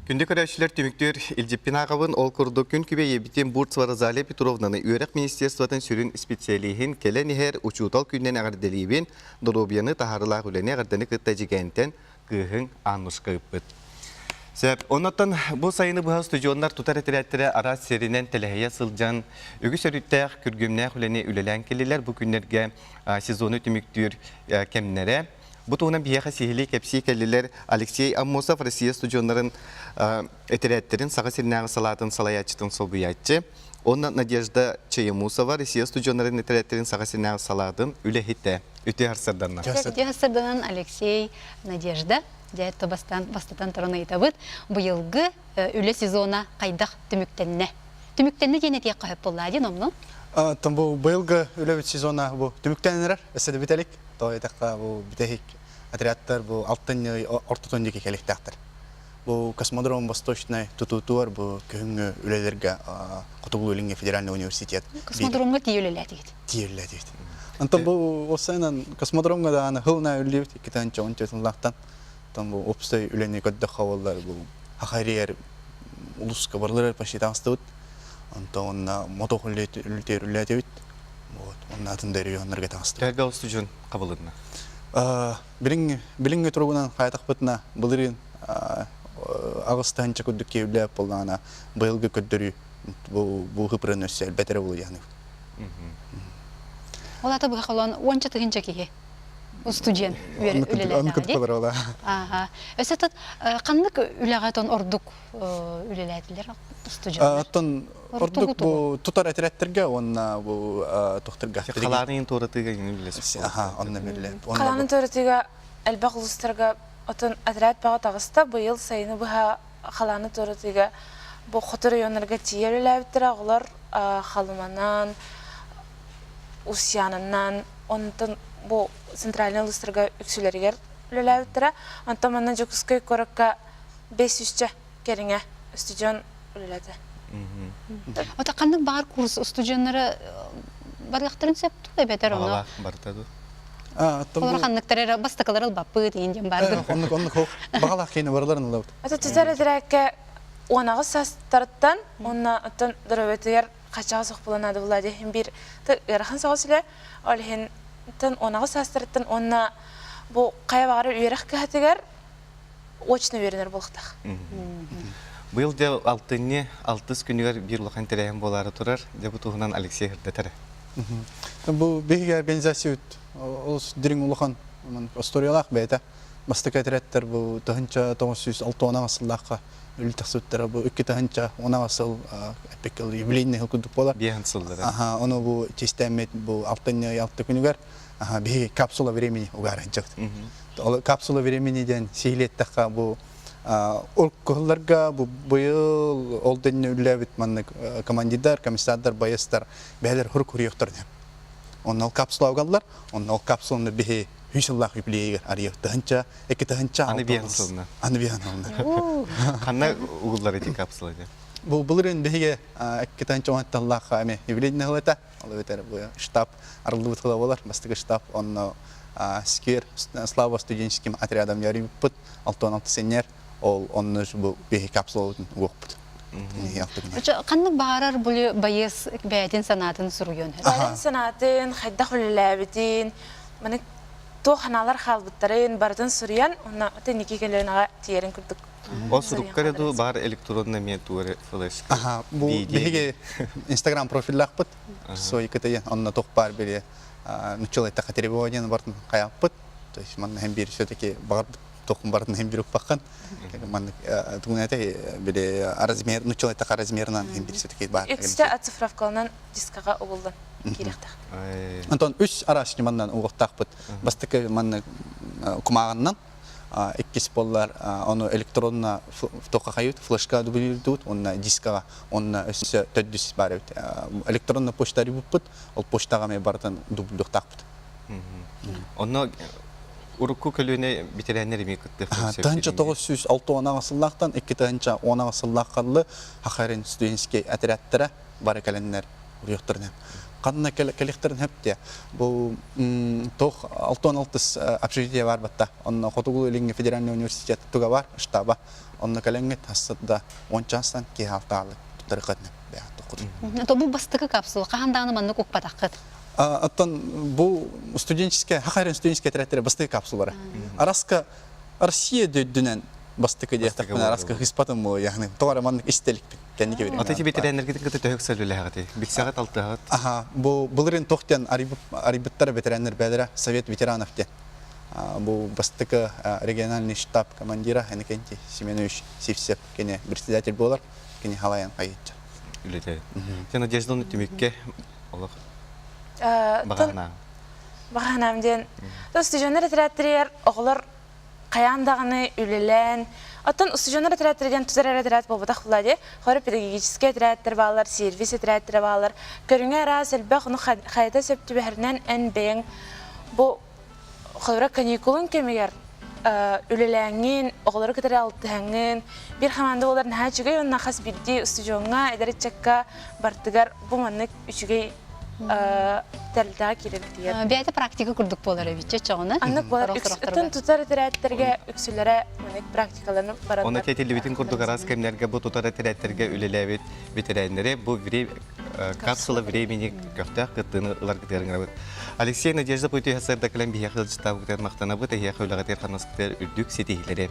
Күндү көрөөччүлэр түмүктүүр илдьиппин ааҕабын. Ол курдук күн күбэй ийэбитин Бурцева Розалия Петровнаны үөрэх министерствотын сүрүн специалиһин кэлэн иһэр учуутал күнүнэн эҕэрдэлиибин, доруобуйаны таһаарыылаах үлэни эҕэрдэни кытта Эдьигээнтэн кыыһыҥ Аннушка ыыппыт. Сөп. Оннуттан бу сайыны быһа устудьуоннар тутар этэрээттэрэ араас сиринэн тэлэһийэ сылдьан үгүс өрүттээх, күргүөмнээх үлэни үлэлээн кэллилэр. Бу күннэргэ сезону түмүктүүр кэмнэрэ. Бу туһунан биһиэхэ сиһилии кэпсии кэллилэр Алексей Аммосов, Россия студеннарын этэрээттэрин Саха сиринээҕи салаатын салайааччытын солбуйааччы, уонна Надежда Чаемусова, Россия студеннарын этэрээттэрин Саха сиринээҕи салаатын үлэһитэ. Үтүө сарсыарданна. Үтүө сарсыарданан Алексей, Надежда. Дьэ, бастатан, бастатан туран ыйытабыт. Быйылгы үлэ сезона хайдах түмүктэннэ? Түмүктэннэ диэн этиэххэ сөп буоллаа диэн онно. Оттон бу быйылгы үлэбит сезона бу түмүктэнэн эрэр. Өссө да бүтэ илик. Тоҕо диэтэххэ, бу бүтэһик отрядтар бу алтынньы ортотун диэки кэлиэхтээхтэр. Бу космодром Восточный тутуутугар бу күһүҥҥү үлэлэргэ Хотугулуу-Илиҥҥи федеральный университет Космодромҥа тиийэ үлэлээтигит. Тиийэ үлэлээтибит. Онтон бу уопсайынан космодромҥа даҕаны хыл үлэлиибит 2014 сыллаахтан. Оттон бу уопсай үлэни көрдөххө буоллар бу Хахарияр улууска барылар почти таҥастыбыт. Онтон онно мотох үлэтигэр үлэлээтибит. Вот, онно атын да регионнарга таҥастыбыт. Төһө устудьуон хабылынна? Билиҥҥи билиҥҥи туругунан хайатахпытына былырыын аҕыс тыһыынча курдук киһи буоллаҕына быйылгы көрдөрүү бу бу хыпырын өссө элбэтэрэ буолуйааны. Ол ата быһа холоон уонча тыһыынча киһи студент үлэлээтэҕэ дии. Ааха. Өссө тут ханнык үлэҕэ тон ордук үлэлээтилэр студенттар? Оттон ордук бу тутар этэрэттерге уонна бу тохтарга. Халаанын туоратыыга үлэлэспит. Аха, онно үлэлээ. Халаанын туоратыыга элбэх улуустарга отон отряд бөҕө таҕыста. Быйыл сайыны быһа халааны туоратыыга бу хоту районнарга тиийэ үлэлээбиттэрэ. Оҕолор Халыманан, Усьянанан, онтон бу центральнай улуустарга үксүлэригэр үлэлээбиттэрэ. Онтон манна Дьокуускай куоракка 500 кэриҥэ устудьуон үлэлээтэ. Ото ханнык баҕар курс устудьуоннара барыахтарын сөп дуу эбэтэр ону барыта дуу? Олор ханныктар эрэ бастакылар ылбаппыт иин диэн баар Оннук оннук хоох баҕалаах киһини барыларын ылабыт. Ата тутар этэрээккэ 18 саастарыттан уонна оттон доруобуйатыгар хачаҕа суох буолан наада буолла диэн биир ыарахан соҕус үлэ. Ол иһин 18 саастарыттан уонна бу хайа баҕарар үөрэх кыһатыгар очно үөрэнэр буолуохтаах. Быйыл дьэ алтынньы алтыс күнүгэр биир улахан тэрээһин буолаары турар. Дьэ бу туһунан Алексей ырдатар. Бу биһиги организациябыт олус дириҥ улахан историялаах бэйэтэ. Бастакы этэрээттэр бу 1968 сыллаахха үлэ тахсыбыттара бу 2010 сыл эппиккэ юбилейный сыл курдук буолар. Биэһин сыллара. Аха, ону бу чистэммит бу алтынньы алты күнүгэр биһиги капсула времени угаарынчабыт. Ол капсула времени диэн сиһилиэттэххэ бу уруккуһулларга бу быйыл ол дэннэ үллээбит маннык командирдар, комиссардар, байыастар бэйэлэр хурук хуруйуохтар диэн. Онно ол капсула угаллар, онно ол капсуланы биһи үс сыллаах юбилейигэр арыйа тыһынча, икки тыһынча Аны биэһин сылына. Аны биэһин сылына. Ханна угуллар ити капсула диэн? Бу былырыын биһиги икки тыһынча уонталлаах эми юбилейный сыл Ол эбэтэр бу штаб арыллыбыт сыла буолар. Бастакы штаб онно сквер Слава студенческим отрядом ярыйбыппыт. 66 сеннер ол онно бу биһи капсулабытын угуохпут. Ханнык баарар бу байыас бэйэтин санаатын суруйуон Бэйэтин санаатын, хайдах үлэлээбитин, маны туох ханаалар хаалбыттарын барытын суруйан, онно тэнники көлүөнэҕэ тиийэрин курдук. Ол сурукка эрэ дуу баар электронный эмиэ тугу эрэ флешка. Аха, бу биһиги Инстаграм профиллаахпыт. Свой кытайы онно туох баар били нуччалай требования диэн бартын хайааппыт. То есть манна һэм биир все-таки баҕар тохун бартын һэм биир укпаххын. Маннык тугун этэй били размер нуччалай така размерынан һэм биир все-таки баар. Үксүтэ оцифровкаланан дискаҕа угуллан киириэхтээх. Онтон үс араас маннан угуохтаахпыт. Бастакы маннык кумааҕыннан иккис буоллар ону электронно туохха хайыт флешка дублируют уонна дискаҕа уонна өссө төрдүс баар эбит электронно почта арыйбыппыт ол почтаҕа эмиэ барытын дублюхтаахпыт. Онно урукку көлүөнэ бэтэрээннэр эмиэ кыттыахтарын сөп. 1968 сыллаахтан 2010 сыллаахха дылы Хахарин студенческий отрядтара бары кэлэннэр уруйуохтарынан. Ханна кэлиэхтэрин сөп Бу туох 66 общежитие бар батта. Онно Хотугу Илиҥҥи федеральный университет туга бар, штаба. Онно кэлэҥҥит хассыт да он чаастан киһи алтаалык туттарыккытын бэйэҕит То бу бастакы капсула хаһан даҕаны маннык укпатаххыт. Оттон бу студенческая, хахайрын студенческая этэрээттэрэ бастакы капсулара. Араска Россия дөйдүнэн бастакы диэтэхпинэ араска хыспатым буо яхны тоҕо маннык истэликпин кэнники берем. Ата ветериннэргитин кытта төһө ыкса үлэлэһэҕитий? Билсэҕит алтыһаҕыт? Аха, бу былырын тохтен арыйбыттара ветериннэр бээлэрэ Совет ветеранов диэн. Бу бастакы региональный штаб командира Иннокентий Семенович Сивцев кини председатель буолар, кини халайан хайытча. Үлэтэ. Те Надежда түмүккэ олох баҕанаам. Баҕанаам диэн. Устудьуоннар этэрээттэригэр оҕолор хайаан даҕаны үлэлээн, оттон устудьуоннар этэрээттэрэ диэн тутар эрэ этэрээт буолбатах буолла дии. Хор педагогическай этэрээттэр бааллар, сервис этэрээттэрэ бааллар. Көрүҥэ араас элбэх, ону хайата сөп түбэһэринэн эн бэйэҥ бу холобура каникулун кэмигэр үлэлээҥҥин, оҕолору кытары алтыһаҥҥын, биир хамаанда буолар наһаа үчүгэй уонна хас биирдии устудьуоҥҥа, эдэр ыччакка бартыгар бу маннык үчүгэй тэрилтэҕэ киирэрбитигэр. Бэйэтэ практика курдук буолар эбит чоҕуна. Аннык буолар. Үксүтүн тутар этэрээттэргэ үксүлэрэ маннык практикаларны бараннар. Оны тетилибитин курдук араас кэмнэргэ бу тутар этэрээттэргэ үлэлээбит ветериннэри бу капсула времени көхтөөх кыттыыны ыларгытыгар ыҥырабыт. Алексей Надежда Путиха сырда кэлэн биһиэхэ ыалдьыттаабытыгар махтанабыт, эһиэхэ үлэҕитигэр-хамнаскытыгар үрдүк ситиһиилэри.